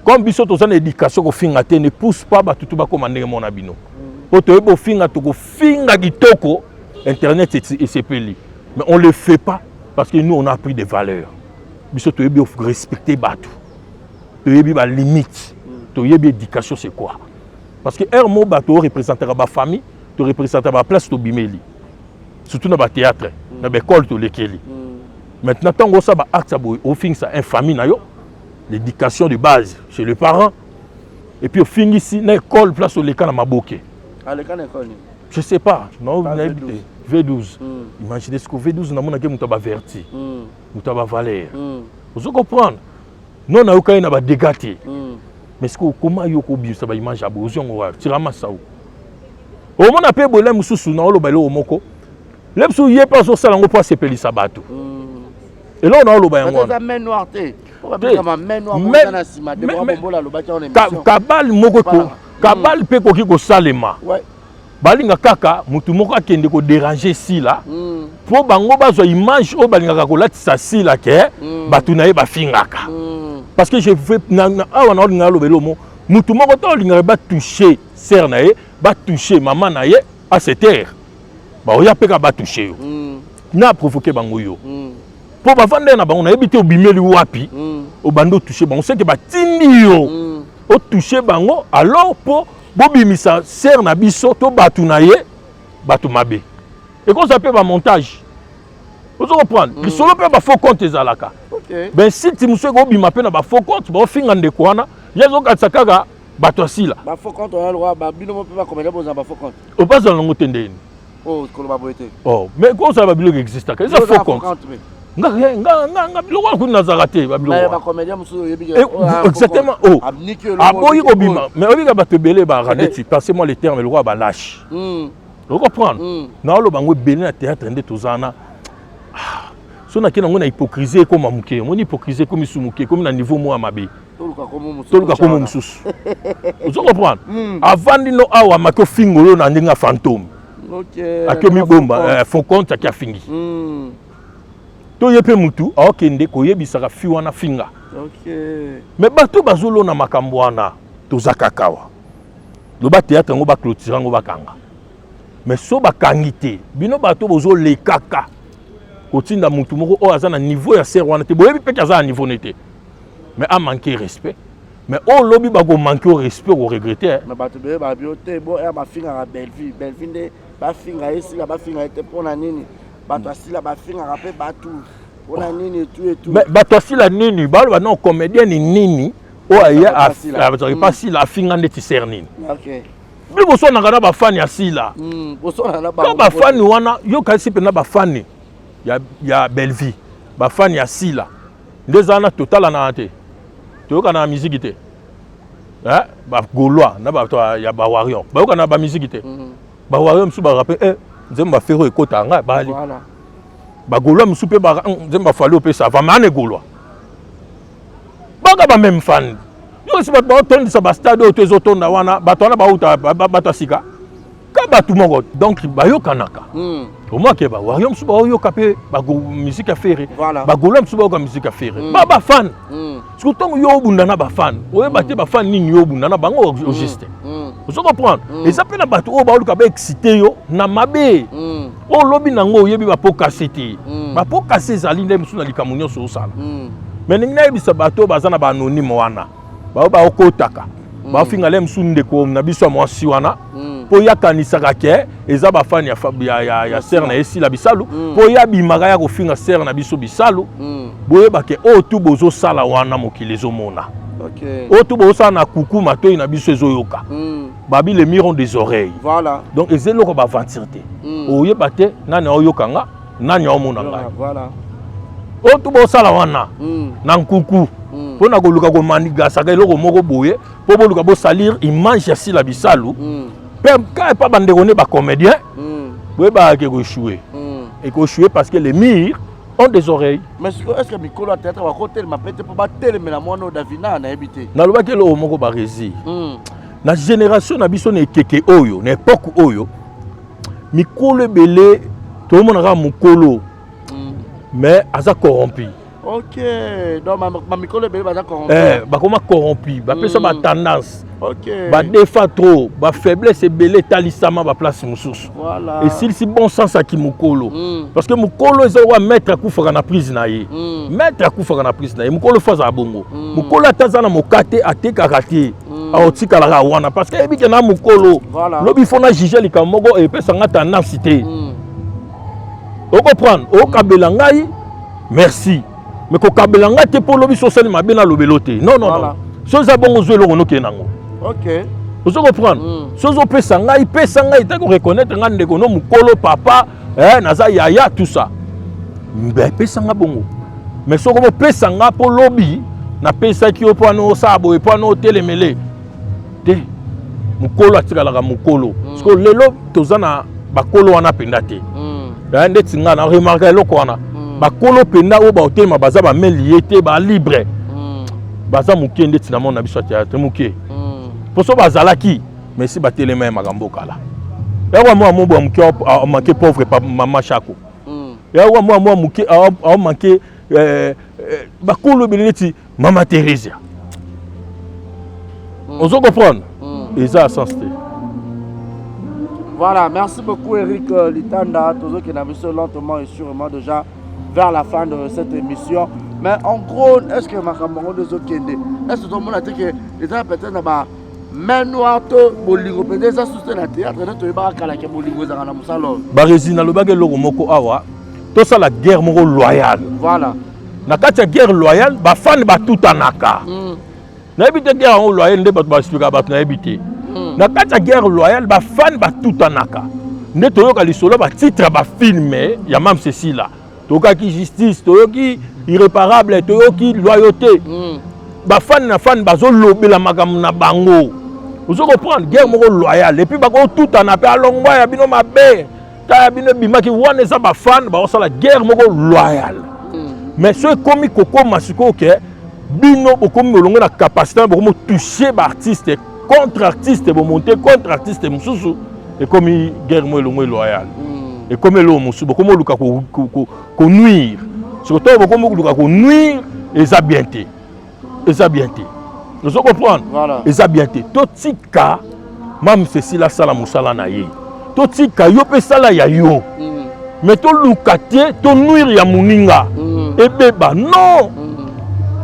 Comme biso toza na éducation, kofinga te. Ne pousse pas bato tu bakóma ndenge mona bino, mpo toyebi ofinga, tokofinga kitoko, internet esepeli. Mais on le fait pas parce que nous, on a appris des valeurs. Biso toyebi respecter bato, toyebi balimite, toyebi éducation c'est quoi. Parce que heure moko bato orepresentaka bafamille, torepresentaka baplace tobimeli, surtout na bathéâtre, na baekole tolekeli. Maintenant, ntango osala baacte ya boye, ofingisa un famille na yo, l'éducation de base chez le parent, et puis ofingisi na école place oleka na maboke. Aleka na école nini? Je sais pas, Ah, nayebi V12. te. V12. Imagine ce que V12, namonaki moto ya baverti, moto ya bavaleur. Ozo comprendre? Non, nayoka ye na badégâts te. Mais ce que okoma yo kobimisa baimage ya boye, ozwi yango wapi? Tira masau omona mpe boye. Le mosusu na oloba eloko moko, le mosusu ye mpe azosala yango mpo asepelisa bato. Eloko na oloba yango eza wana. Main noire te po Te. babengama main noire eza na nsima. Debora Bombola alobaki yango na émission. Kabale moko Voilà. Kabale mpe ekoki kosalema. Balinga kaka motu moko akende kodéranger Sila mpo bango bazwa image oyo balingaka kolatisa Sila ke bato na ye bafingaka. Parce que je veux awa na olinga aloba elomo motu moko to olingaka batouche sœur na ye, batouche mama na ye, ase taire, baoya mpe kaka batouche yo na provoke bango yo mpo bavanda ye na bango. Nayebi te obimeli wapi. Obandi otouche bango, seke batindi yo otouche bango. Alors mpo bobimisa sœur na biso to bato na ye bato mabe, ekozala mpe bamontage. Ozo comprendre? Lisolo mpe bafaux compte ezalaka. Bainsulte mosusu ekobima mpe na bafaux compte, baofinga ndeko wana, ye azokanisa kaka bato ya Sila. Bafaux compte wana lokwa bino mo mpe bacomédien bozala bafaux compte. Opazala nango te ndeni. Oyo koloba boye te. Oh, mais kozala babiloko existaka, eza faux compte. Mpe nga biloko wana kuna nazalaka te, babiloko wana. Bacomédien mosusu oyebi. Exactement. Oh, aboyi kobima, mais oyebika bato ebele barandeti, passez moi le terme, lokola balâche. Ocomprendre? Naoloba yango ebele na théâtre nde toza wana. So nake nango na hypocrisie ekóma moke. Omoni, hypocrisie ekomi su moke, ekomi na niveau moko ya mabe. Toluka komo mosusu. Ozo comprendre? Avandi no awa, amaki ofinga oyo na ndenge ya fantôme, aki omibomba, faux compte, aki afingi to ye mpe mutu aokende koyebisaka fi wana finga. Mais bato bazolona makambo wana, toza kaka awa. Loba théâtre yango baclôture yango, bakanga. Mais so bakangi te, bino bato bozolekaka kotinda mutu moko oyo aza na niveau ya sœur wana te, boyebi mpe aza na niveau ne te, mais amanke respect. Mais oyo olobi bakomanke o respect, okoregrete. Mais bato beye babi te bo ya bafingaka Bellevue. Bellevue nde bafinga ye, Sila bafinga ye te. Mpo na nini bato asila bafingaka mpe bato? Mpona nini etu etu? Mais bato asila nini? Baloba non, comédien nini oyo aye azalaki pa Sila afinga ndeti sœur nini? Bino boswanaka na bafani ya Sila. Ka bafani wana, yokanisi mpenza bafani ya Bellevue, bafani ya Sila nde eza wana. Totalanaka te, toyokana na miziki te. Bagaulois na bato ya bawarrior bayokana na bamiziki te. Bawarrior mosusu barappe nzembo bafero ekota nga bali. Bagaulois mosusu mpe nzembo bafali opesa va mais ana egaulois baka bameme fan. Yo esi bato baotondisa bastade oyo to ezotonda wana, bato wana bauta bato ya sika ka bato moko, donc bayokanaka. Omwake bawarrior mosusu baoyoka mpe musique ya Ferre, bagaulois mosusu bayoka musique ya Ferre, ba bafan. Soki ntango yo obunda na bafan, oyeba te bafan nini yo obunda na bango au juste. Ozo comprendre? Eza mpe na bato oyo baoluka baexcite yo na mabe oyo olobi nango. Oyebi bapokase te, bapokase ezali nde mosusu na likambo nyonso osala. Mais ndenge nayebisa bato oyo baza na baanonyme wana, bao baokotaka, baofinga le mosusu ndeko na biso ya mwasi wana mpo ye akanisaka ke eza bafani ya sœur na ye Sila Bisalu, mpo ye abimaka ya kofinga sœur na biso Bisalu. Boyeba ke oyo tu bozosala wana, mokili ezomona. Oyo tu bozosala na kuku, matoi na biso ezoyoka. Babi les murs ont des oreilles. Donc eza eloko baaventure te. Oyeba te nani aoyoka nga, nani aomona ngai. Oyo tu bosala wana na nkuku mpo na koluka komanigasaka eloko moko boye mpo boluka bosalir image ya Sila Bisalu mpe ka epa bandeko nde bacomédien, boyebaka ekoéchouer. Ekoéchouer parce que les murs ont des oreilles. Mais sikoyo, est ce que mikolo ya théâtre bakotelema mpe te mpo batelemela mwana oyo Davina? Nayebi te. Nalobaki eloko moko, baresi na génération na biso, na ekeke oyo, na époque oyo, mikolo ebele toomona kaka mokolo mais aza corrompu. Ok, donc bamikolo ebele baza corrompu. Eh, bakoma corrompu, bapesa batendance, badefa trop, bafaiblesse ebele etalisama baplace mosusu. Esilisi bon sens aki mokolo, parce que mokolo eza lokola maître akufaka na prise na ye. Maître akufaka na prise na ye, mokolo fo azala bongo. Mokolo ata aza na moka te, atekaka te. Aotikalaka wana parce que ayebi ke na mokolo lobi fo na juge likambo moko epesa nga tendance te. Okoprendre, okabela ngai merci, mais kokabela ngai te mpo lobi so osali mabe nalobelo te. Non, non, non, so eza bongo, ozwa eloko nokende nango. Ozo comprendre? So ozopesa ngai, pesa ngai te koreconnaître ngai ndeko no mokolo papa, eh, naza yaya, tout ça, mbe pesa nga bongo. Mais soki bopesa nga mpo lobi napesaki yo mpo wana osala boye, mpo wana otelemele te, mokolo atikalaka mokolo. Parce que lelo toza na bakolo wana mpenza te. Ndeti nga na remarque eloko wana, bakolo mpenza oyo baotelema baza bameli ye te, balibre baza moke. Ndeti na mona na biso ya théâtre moke, mpo so bazalaki, mais si batelema ya makambo kala yawa mwa mobo ya moke amanke pauvre mama Shako, yawa mwa mwa moke amanke bakolo ebele neti mama Theresia. Ozo comprendre? Eza sens te. Voilà, merci beaucoup Eric Litanda. Tozokende biso lentement et sûrement déjà vers la fin de cette émission. Mais en gros, est-ce que makambo yango tozokende, est-ce que tozomona te ke eza peut-être na ba main noire to bolingo mpenza eza susu te na théâtre nde toyebaka kala ke bolingo ezalaka na mosala oyo? Baresi, nalobaki eloko moko awa: tosala guerre moko loyale. Na kati ya guerre loyale, bafani batutanaka. Nayebi te guerre yango loyale nde bato baexplikaka bato, nayebi te. Na kati ya guerre loyale, bafani batutanaka nde toyoka lisolo, batitre ya bafilme ya Mame Cecila. Toyokaki Justice, toyoki Irréparable, toyoki Loyauté. Bafani na fani bazolobela makambo na bango. Ozo comprendre? Guerre moko loyale, et puis bakotutana mpe alongwa ya bino mabe ta ya bino ebimaki wana. Eza bafane bakosala guerre moko loyale. Mais so ekomi kokóma sikoyo ke bino bokomi bolongo na capacité wana, bokomi touche baartiste contre artiste, bomonte contre artiste mosusu, ekomi guerre mo elongo eloyale, ekomi eloko mosusu, bokomi oluka konuire. Siko ntango bokomi koluka konuire, eza bien te, eza bien te. Ozo comprendre? Eza bien te. Totika Mame Cécile asala mosala na ye, totika yo mpe sala ya yo, mais toluka te tonuire ya moninga ebeba. Non,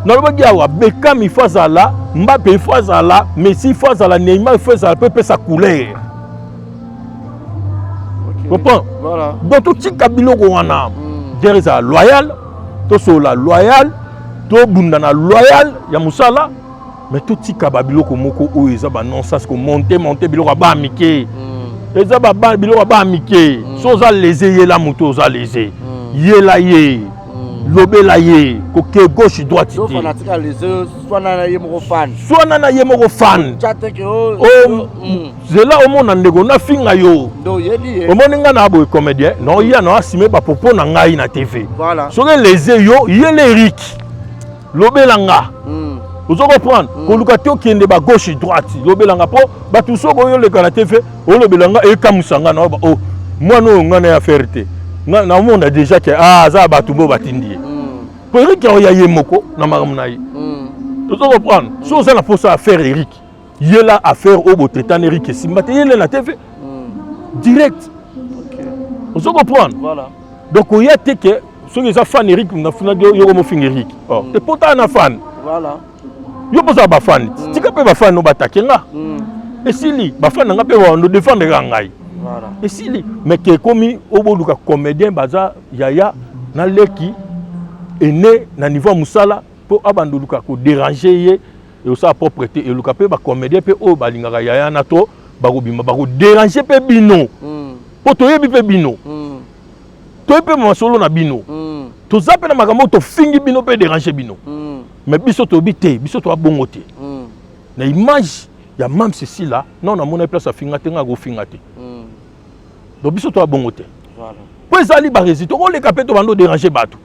nalobaki awa, Bekam il faut azala, Mbappe il faut azala, Messi il faut azala, Neymar il faut ezala mpe epesa couleur. Comprend? Donc totika biloko wana. Guerre ezala loyal, tosolola loyal, tobunda na loyal ya mosala, mais totika babiloko moko oyo eza banon-sens, komonte monte biloko ya baa mike. Eza biloko ya baa mike. So oza lésé, yela moto oza lésé, yela ye, lobela ye, koke gauche droite te. Swana na ye moko fan. Swana na ye moko fan. Zela omona ndeko nafinga yo, omoni ngai na boye comédien naoya na asime bapropos na ngai na TV. Soki elésé yo, yela Erik, lobela nga. Ozo comprendre? Koluka te okende ba gauche droite, lobela nga, mpo bato soki oyoleka na TV, olobela nga, ekamwisa nga na o mwana oyo nga na ye affaire te. Namona déjà ke ah, aza bato bo batindi ye, po Erik aoya ye moko na makambo na ye. Tozo comprendre? So oza na mposa affaire Erik, yela affaire oyo botraita na Erik esimba te, yele na TV direct. Ozo comprendre? Donc oya te ke soki eza fan Erik nafunaki yoko mofinga Erik te, po tala na fan yo mpo ozala bafani, tika mpe bafani no batake nga, esili. Bafani na nga mpe bando défendre kaka ngai, esili. Mais ke ekomi oyo boluka comédien baza yaya na leki ene na niveau ya mosala, mpo abanda oluka kodéranger ye, ekosala propre te. Eluka mpe bacomédien mpe oyo balingaka yaya na to bakobima bakodéranger mpe bino, mpo toyebi mpe bino, toyebi mpe masolo na bino, toza mpe na makambo oyo tofingi bino mpe déranger bino. Mais biso toyebi te, biso toya bongo te. Na image ya Mame Cécile, non, namona place afinga te, ngai akofinga te. Donc biso toya bongo te, mpo ezali barésultat. Tokoleka mpe tobanda odéranger bato,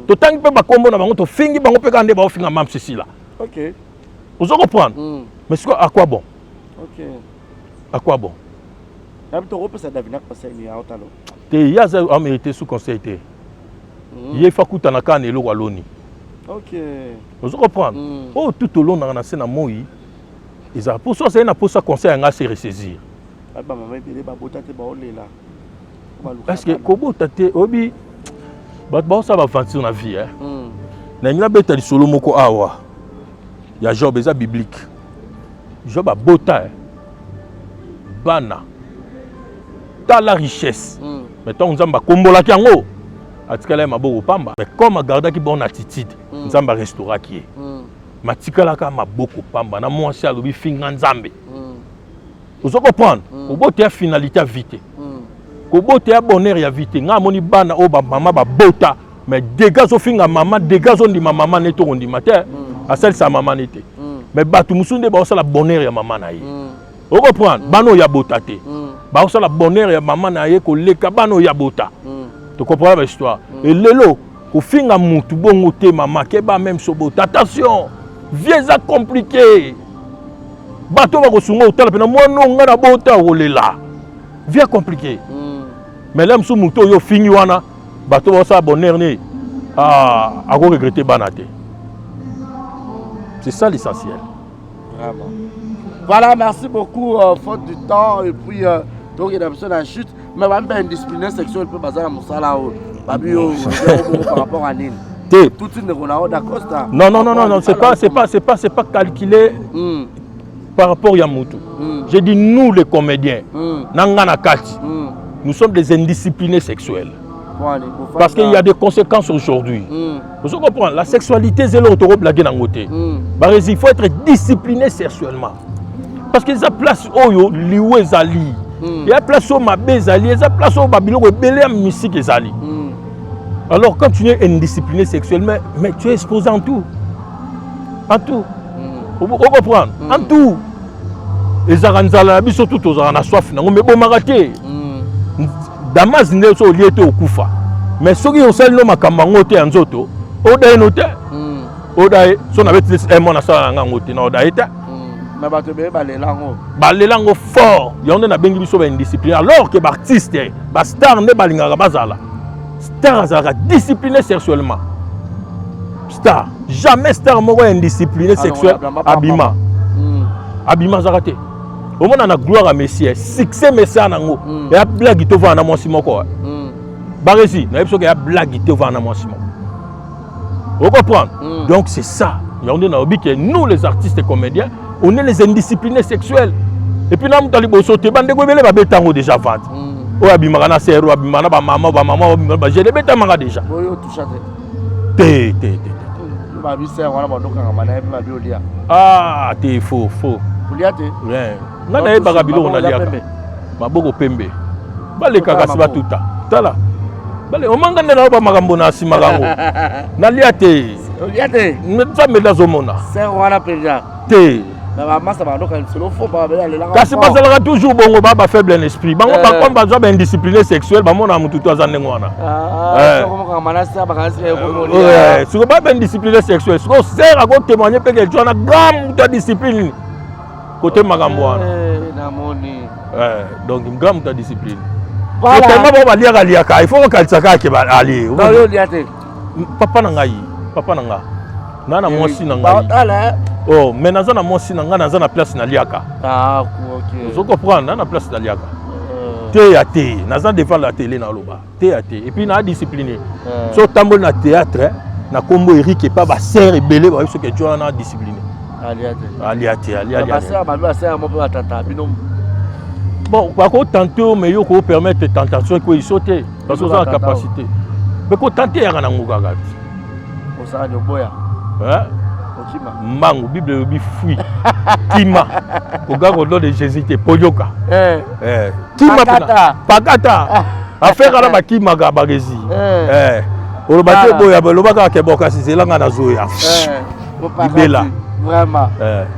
totangi mpe bakombo na bango, tofingi bango mpe kaka nde baofinga Mame Cécile. Ozo comprendre? Mais sikoyo, à quoi bon? À quoi bon? Tokopesa Davina conseil ni aotalo. Te, ye aza amérité sous conseil te. Ye fa kutana kaka na eloko aloni. Ozo comprendre? Oyo tu tolonaka na se na moi ezala mpo so azali na mposa conseil yanga, se ressaisir. Bamama ebele babota te, baolela. Parce que kobota te, oyebi bato baosala baventure na vie. Nalingi nabeta lisolo moko awa ya Job, eza biblique. Job abota eh. Bana. Tala richesse. Mais ntango Nzambe akombolaki yango, atikala ye maboko pamba. Mais comme agardaki bonne attitude, Nzambe arestauraki ye. Mais atikalaka maboko pamba na mwasi alobi finga Nzambe. Ozo comprendre? Kobota ya finalité ya vie te. Kobota ya bonheur ya vie te. Nga amoni bana oyo ba mama babota, mais dégâts azofinga mama, dégâts azondima mama ne to kondima te. Asalisa mama ne te. Mais bato mosusu nde baosala bonheur ya mama na ye. Ocomprendre? Bana oyo abota te, baosala bonheur ya mama na ye koleka bana oyo abota. Tocomprendre bahistoire. Elelo kofinga mutu bongo te, mama keba, même sobota, attention, vie eza compliqué. Bato bakosunga otala mpena mwana oyo nga na bota, okolela, vie compliqué. Mais la mosusu motu oyo ofingi wana, bato baosala bonheur ne, ah, akoregretter bana te. C'est ça l'essentiel. Vraiment. Voilà, merci beaucoup, faute du temps et puis donc il y a besoin de chute, mais ba indiscipline sexuelle peut bazala mosala oyo babi yo par rapport à nini? Te. Tout ndeko na yo Dacosta. Non, non, non, non, non, c'est pas calculé par rapport ya mutu. J'ai dit nous les comédiens, na nga na kati, nous sommes des indisciplinés sexuels. Parce qu'il y a des conséquences aujourd'hui. Vous comprenez? La sexualité, c'est l'autre blague dans côté. Il faut être discipliné sexuellement. Parce que eza place oyo liwe ezali. Ya place oyo mabe ezali, eza place oyo babiloko ebele ya mystique ezali. Alors quand tu es indiscipliné sexuellement, mais tu es exposé en tout. En tout. Vous comprenez? En tout. Ezalaka nzala na biso tu, tozalaka na soif nango, me ebomaka te. Damas nde so olie te, okufa. Mais soki osali no makambo yango te ya nzoto, oda ye no te, oda ye so nabeti neti mwana asala na nga yango te, na oda ye te. Mais bato ebele balela yango. Balela yango fort. Yango nde nabengi biso baindiscipline, alors que baartiste, bastar nde balingaka bazala. Star azalaka discipliné sexuellement. Star, jamais star moko ya indiscipliné sexuel abima. Abima azalaka te. Omona na gloire ya messie, succès messia nango ya blague te, ovanda na mwasi moko. Baresi nayebi soki ya blague te, ovanda na mwasi moko, ocomprendre? Donc c'est ça, yango nde nalobi ke nous les artistes et comédiens, on est les indisciplinés sexuels. Et puis na moto ya liboso te, bandeko ebele babeta yango déjà. Vente oyo abimaka na sere, oyo abimaka na bamama, bamama bagene, ebetamaka déjà. Oyo toucha te? Te, te, te. Babisere wana bandokangama na ye mpe babi olia. Ah te, faux, faux. Olia te? Nga nayebaka biloko naliaka, maboko pembe, balekaka si batuta. Tala, bale omanga nde nayoba makambo na nsima yango, nalia te. Olia te? Nzambe nde azomona. Sere wana mpenza? Te. Na bamasa bandoka lisolo fo alelaka. Kasi bazalaka toujours bongo, ba bafaible en esprit bango. Bakomi bazwa baindiscipline sexuelle, bamona motu to aza ndenge wana. Siko ba baindiscipline sexuelle, siko sere akotémoigne mpe ke wana grand moto ya discipline kote makambo wana. Namoni. Donc grand moto ya discipline tellement bao baliaka liaka, il faut kokalisa kaka ke alie. Olia te? Papa na ngai, papa na nga, nga na mwasi na ngai. Oh, mais naza na mwasi na ngai, naza na place naliaka. Ozo comprendre? Na na place naliaka te ya te, naza devant la télé, naloba te ya te. Et puis na discipliné so otamboli na théâtre na kombo Eric epa basere ebele, bayebi soki ejo wana discipliné, alia te, alia. Bon, bakotente o, mais yo kopermettre tentation ekweyiso te, parce que oza na capacité. Mais kotente yaka nango kaka te. Osala oboya? Mbangu, Bible elobi fui, kima, koga au nom de Jésus te poyoka. Kima pakata affaire wana, bakimaka baresi. Oloba te boya, oloba kaka ke bokasi zelanga nazoya libela. Vraiment.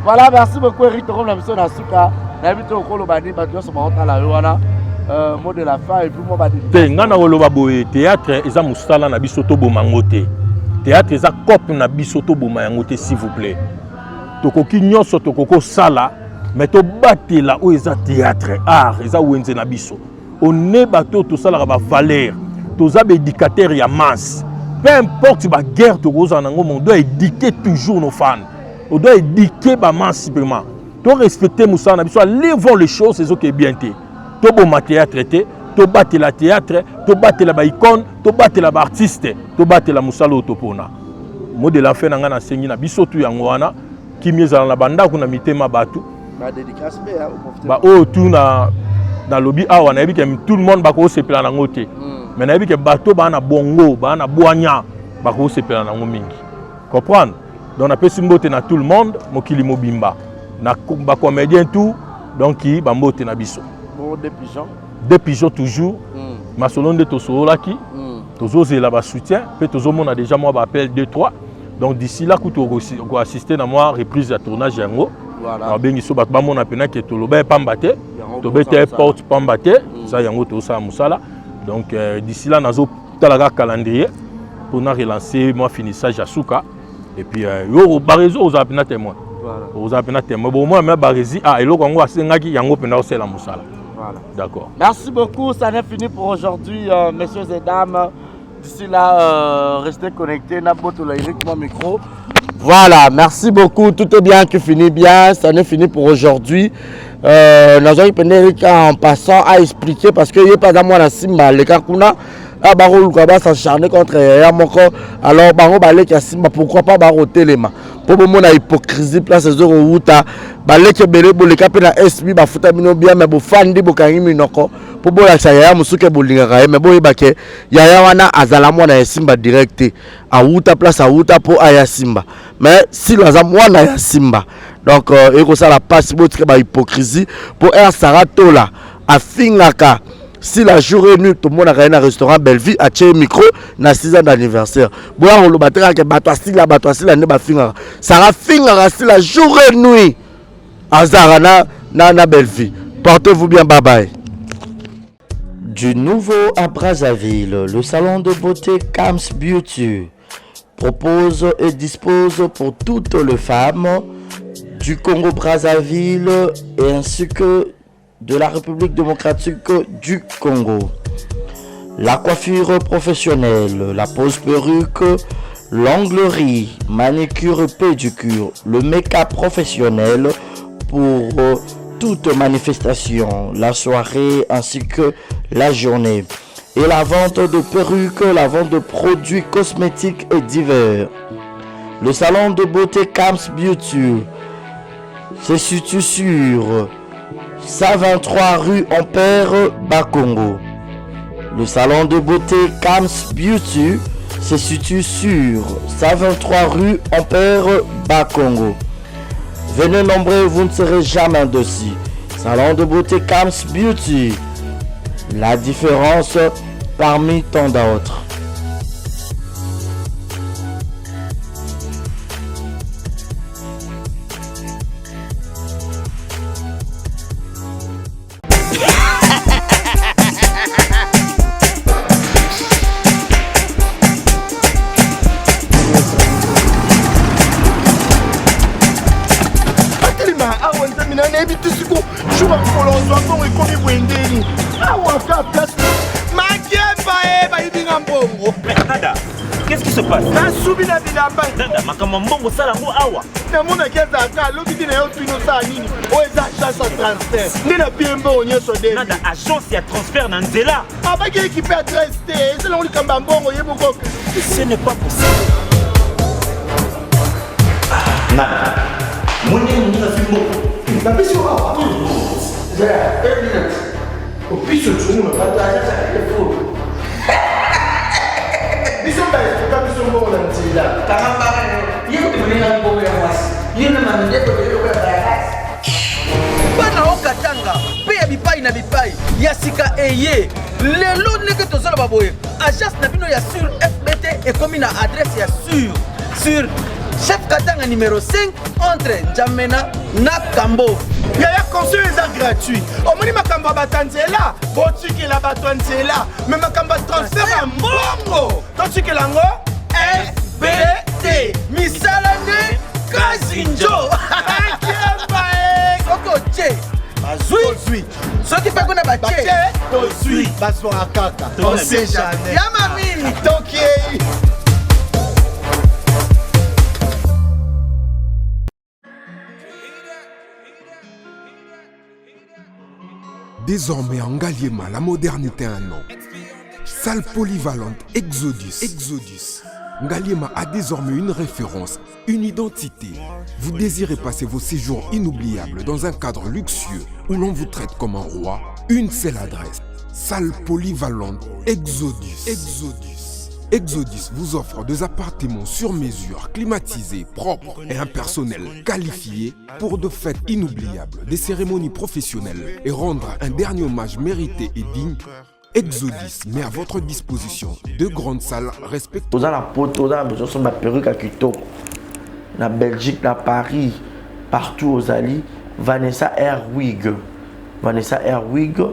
Voilà, merci beaucoup Eric. Tokomi na biso na suka. Nayebi te okoloba nini, bato nyonso baotala yo wana, mot de la fin et puis mo te. Ngai na koloba boye: théâtre eza mosala na biso, toboma yango te. Théâtre eza cope na biso, toboma yango te, s'il vous plaît. Tokoki nyonso, tokoki kosala, mais tobatela oyo eza théâtre. Art eza wenze na biso. One bato oyo tosalaka bavaleur, toza baéducateur ya masse. Peu importe baguerre tokozala nango, mais on doit éduquer toujours nos fans, on doit éduquer bamasse. Vraiment, torespecte mosala na biso. Aller voir les choses ezoke bien te. Toboma théâtre te, tobatela théâtre, tobatela baicone, tobatela baartiste, tobatela mosala oyo topona. Mot de la fin na ngai, nasengi na biso tu yango wana: kimia ezala na bandako, na mitema bato. Baoyo tu na nalobi awa, nayebi ke tout le monde bakosepela nango te, mais nayebi ke bato baa na bongo, baa na bwanya, bakosepela nango mingi, comprendre. Donc napesi mbote na tout le monde, mokili mobimba, na bacomédien tout. Donc bambote na biso. Bon, deux pigeons. Deux pigeons toujours. Masolo nde tosololaki, tozozela basoutien mpe tozomona déjà mwa baappel 2 3. Donc d'ici là kutu okoassiste na mwa reprise ya tournage yango. Babengi so bato bamona mpena ke toloba ye pamba te, tobeta ye porte pamba te, eza yango tozosala mosala. Donc d'ici là nazotala kaka calendrier mpona relancer mwa finissage ya suka. Et puis yo Barési ozala mpena témoin, ozala mpena témoin. Bomona mena Barési, ah, eloko yango asengaki yango mpena osala mosala. Voilà. D'accord. Merci beaucoup, ça n'est fini pour aujourd'hui, messieurs et dames. D'ici là, restez connectés. Nabotola Eric, mon micro. Voilà, merci beaucoup. Tout est bien qui finit bien. Ça n'est fini pour aujourd'hui. Nazwaki pende Eric en passant à expliquer parce que ye pas mwana Simba leka kuna ah bakoluka bas'acharner contre yaya moko. Alors bango baleki ya Simba, pourquoi pas bakotelema mpo bomona hypocrisie place ezokowuta. Baleki ebele boleka mpe na SB, bafuta bino bien, me bofandi bokangi minoko mpo bolakisa yaya mosuki bolingaka ye. Me boyeba ke yaya wana azala mwana ya Simba direct te, awuta place awuta mpo aya Simba, mais silo aza mwana ya Simba. Donc ekosala mpasi, botika bahypocrisie mpo r Sara Tola afingaka si la jour et nuit. Tomonaka ye na restaurant Bellevue, atie micro na 6 ans d'anniversaire. Boya koloba te kaka bato asila, bato asila nde bafingaka. Sara fingaka Sila jour et nuit, azalaka na Bellevue. Portez-vous bien, bye bye. Du nouveau à Brazzaville, le salon de beauté Kams Beauty propose et dispose pour toutes les femmes du Congo-Brazzaville et ainsi que de la République démocratique du Congo. La coiffure professionnelle, la pose perruque, l'onglerie, manicure et pédicure, le make-up professionnel pour toute manifestation, la soirée ainsi que la journée. Et la vente de perruques, la vente de produits cosmétiques et divers. Le salon de beauté Kams Beauty se situe sur 123 rue Ampère Bakongo. Le salon de beauté Kams Beauty se situe sur 123 rue Ampère Bakongo. Venez nombreux, vous ne serez jamais déçus. Salon de beauté Kams Beauty. La différence parmi tant d'autres. Atelema awa, nzambe na nayebi te siko jour ya mokolo ozwa mbongo ekomi boye ndeni awa ka place makiemba e bayibi nga mbongo. Nada, qu'est-ce qui se passe? Nasubi na bilamba. Nada, makambo ya mbongo osala yango awa? Namonaki azalaka alobi te na yo tuni osala nini. Oyo eza agence ya transfert nde napie mbongo nyonso de. Nada, agence ya transfert na nzela? Abaki équipe adresse te, ezalango likambo ya mbongo ye moko. Ce n'est pas possible. Nada, moni moninga azwi mbongo. Napesi yo awa opiso tunu na bato azazaka biso baetuka biso mbongo na nzela. Kanga mbaka yo, ye kutu mbongo ya mwasi yo na mamindeko lokola bayakasi. Bana okatanga mpe ya bipai na bipai, ya sika eye lelo ndenge tozoloba boye, agence na bino ya sur FBT ekomi na adresse ya sur chef Katanga numéro 5 entre Njamena na Kambo. Yaya, conseil eza gratuit. Omoni makambo ya bato ya nzela, botikela bato ya nzela, me makambo ya transfert ya mbongo totikela yango FBT. Misala nde kazinjo. Akemba e. Soki otie bazwi, soki mpe kuna batie tozwi, bazwaka kaka, on sait jamais. Ya mami. Tokei. Désormais en Ngaliema, la modernité a un nom. Salle polyvalente Exodus. Exodus. Ngaliema a désormais une référence, une identité. Vous désirez passer vos séjours inoubliables dans un cadre luxueux où l'on vous traite comme un roi? Une seule adresse. Salle polyvalente Exodus. Exodus. Exodus vous offre des appartements sur mesure, climatisés, propres et un personnel qualifié pour de fêtes inoubliables, des cérémonies professionnelles et rendre un dernier hommage mérité et digne. Exodus met à votre disposition deux grandes salles respectueuses. Oza na poto, oza na besoin osomba perruque ya kitoko na Belgique, na Paris, partout ozali, Vanessa Airwig, Vanessa Airwig,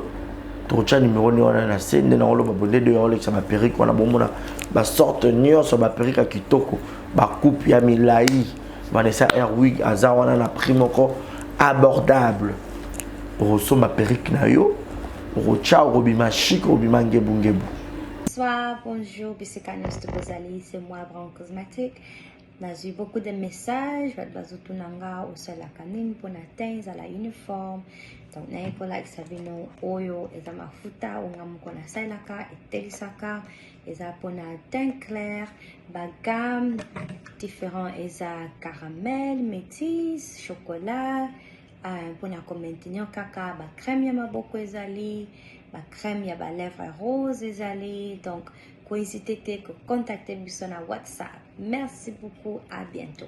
tokotya numero nde wana na se nde nakoloba bonde de olekisa baperruque wana, bomona basorte nyonso baperruque ya kitoko, bacoupe ya milai. Vanessa Airwig aza wana na prix moko abordable. Okosomba perruque na yo, okotya, okobima chic, okobima ngebungebu. Bonsoir, bonjour, bisika nyonso bozali, c'est moi Brown Cosmetic. Nazwi beaucoup de messages, bato bazotuna nga osalaka nini mpona teint ezala uniforme. Donc naye kolakisa bino oyo eza mafuta oyo nga moko nasalelaka, etelisaka, eza mpona teint clair, bagamme différent, eza caramel, métis, chocolat, mpona komaintenir kaka bacrème ya maboko ezali, bacrème ya balèvre rose ezali. Donc kohésite te kocontacte biso na WhatsApp. Merci beaucoup, à bientôt.